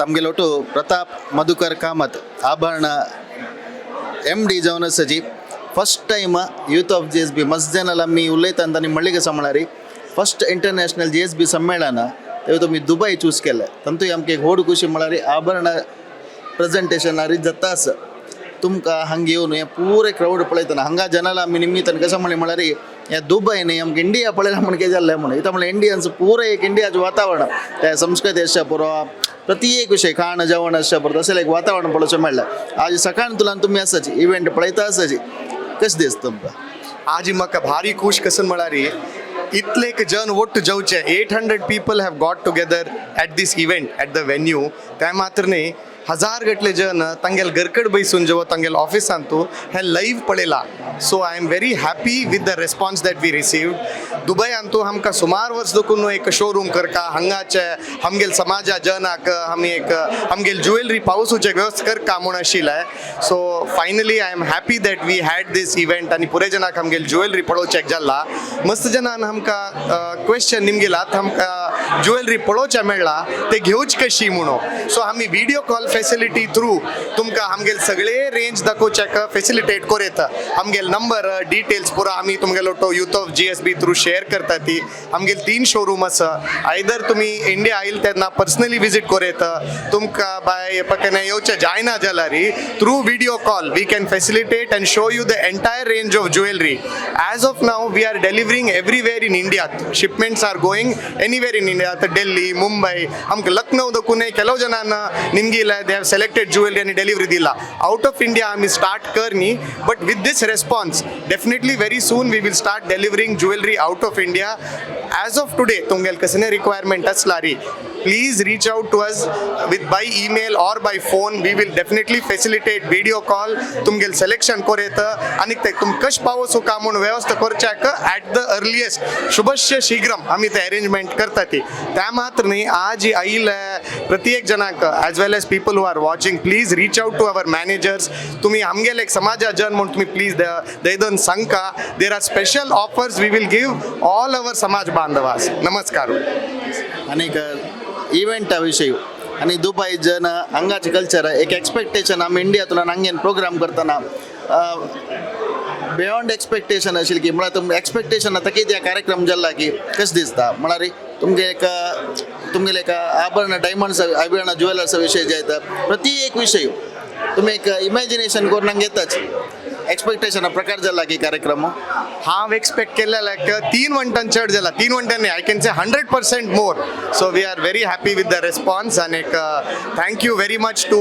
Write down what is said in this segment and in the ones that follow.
तमगेलो ಒಟ್ಟು ಪ್ರತಾಪ್ ಮಧುಕರ್ ಕಾಮತ್, ಆಭರಣ M D जावन आसाची. First time Youth of GSB ಮಸ್ತ್ ಜನ आमी उलयता आनी मळ्ळिगे सांबाळारी फर्स्ट इंटरनॅशनल जीएसबी संमेलन ते तुमी दुबय चूज केलें. तातूंत आमकां एक व्हड खुशी म्हळ्यार आभरण प्रेजेंटेशन जाता आसा. तुमकां हांगा येवन हें पुरें क्रावड पळयतना हांगा जनाला आमी निमित्तान कशें म्हणलें म्हळ्यार हे दुबय न्ही, आमकां इंडिया पळयला म्हण कितें जाल्लें म्हणून. इथं म्हणल्यार इंडियन्स पुरें एक इंडियाचें वातावरण, ते संस्कृती आसच्या पुरो, प्रति एक विशय, खाण जेवण आसच्या पुरो, तशें एक वातावरण पळोवचें मेळ्ळें. आज सकाळ तुलान तुमी आसाची इव्हेंट पळयता आसाची, कशें दिसता तुमकां? आज म्हाका भारी खुश कसन म्हळ्यार इतले एक जन ಒಟ್ಟು ಜೌಚೆ 800 people have got together at this event at the venue. त्या मात्र न्ही, हजार गटले जन तांगेल घरकड बैसून जेव, तांगेल ऑफिसांतू हे लाईव्ह पळयला. So I am very happy with the response that we received. दुबयांतू आमकां सुमार वर्स देखून एक शोरूम करका, हांगाचे आमगेल समाजा जनाक आमी एक आमगेल ज्वेलरी पावसूचे व्यवस्था करका म्हूण आशिल्लें. So finally I am happy that we had this event आनी पुरे जनाक आमगेल ज्वेलरी पळोवचेक जाला. मस्त जनान आमकां क्वेश्चन निमगेलात, आमकां ज्वेलरी पळोवचें मेळ्ळा, ते घेवच कशी म्हणून. सो आमी व्हिडिओ कॉल फेसिलिटी थ्रू तुमकां आमगेल सगळे रेंज दाखोवच्याक फेसिलिटेट करूं येता. आमगेल नंबर डिटेल्स पुरा आमी तुमगेलो तो Youth of GSB through share करता ती. आमगेल तीन शोरूम आसा. आयदर तुमी इंडिया आयल तेन्ना पर्सनली विजीट करूं येता. तुमकां बाय पकने येवचें जायना जाल्यार through video call we can facilitate and show you the entire range of jewellery. As of now, we are delivering everywhere in India. Shipments are going anywhere in India. आतां दिल्ली, मुंबई, आमकां लखनौ देखून ಕೆಲವು ಜನ ನಿಮ್ಗೆ they have selected jewellery आनी delivery दिला. Out of India आमी start कर न्ही, but with this response, definitely very soon we will start delivering jewellery out of India. As of today, तुमगेल कसले requirement असलारी, please reach out to us with by email or by phone. We will definitely facilitate video call. तुमगेल selection करूं येता आनी ते तुम कश पावोसो का म्हूण व्यवस्था करच्याक ॲट the earliest, शुभस्य शीघ्रम आमी ते अरेंजमेंट करता ती. त्या मात्र न्ही, आज आयिल्ले प्रत्येक जणांक as well as people who are watching, please reach out to our managers. तुम्ही आमगेले एक समाजा जन म्हूण तुमी please दैदन सांगका. There are special offers we will give all our समाज बांधवास. नमस्कार. आनीक इव्हेंटा विशयी आनी दुबय जन हांगाचे कल्चर एक एक्सपेक्टेशन आमी इंडियांतल्यान हांगेन प्रोग्राम करतना बियॉन्ड एक्सपेक्टेशन आशिल्ली की, म्हळ्यार तुमकां एक्सपेक्टेशन आतां कितें कार्यक्रम जाला की कशें दिसता? म्हळ्यार तुमगे एक तुमगेले एक आभरण, डायमंड्स आभरण ज्वेलर्सा विशय जे येता, प्रति एक विशय तुमी एक इमॅजिनेशन करून हांगा येताच एक्सपेक्टेशना प्रकार जाला की कार्यक्रम. हांव एक्सपेक्ट केल्ले लायक तीन वंटन चड जाला. तीन वंटन न्ही, I can say 100% more. So we are very happy with the response आनी एक thank you very much to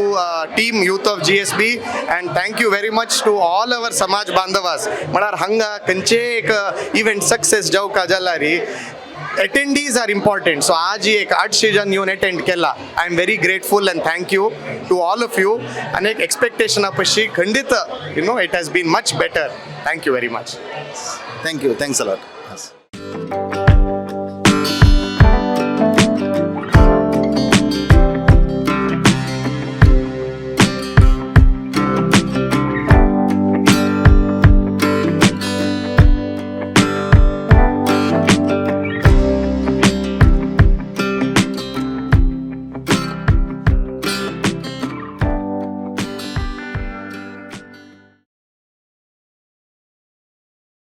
team Youth of GSB and thank you very much to all our समाज बांधवास. म्हळ्यार हांगा खंयचे एक इव्हेंट सक्सेस जावका जाल्यार attendees are important. So आज एक 800 जन येवन अटेंड केला. I am very grateful and thank you to all of you. आनी एक एक्सपेक्टेशना पशी खंडीत it has been much better. Thank you very much. Thank you, thanks a lot.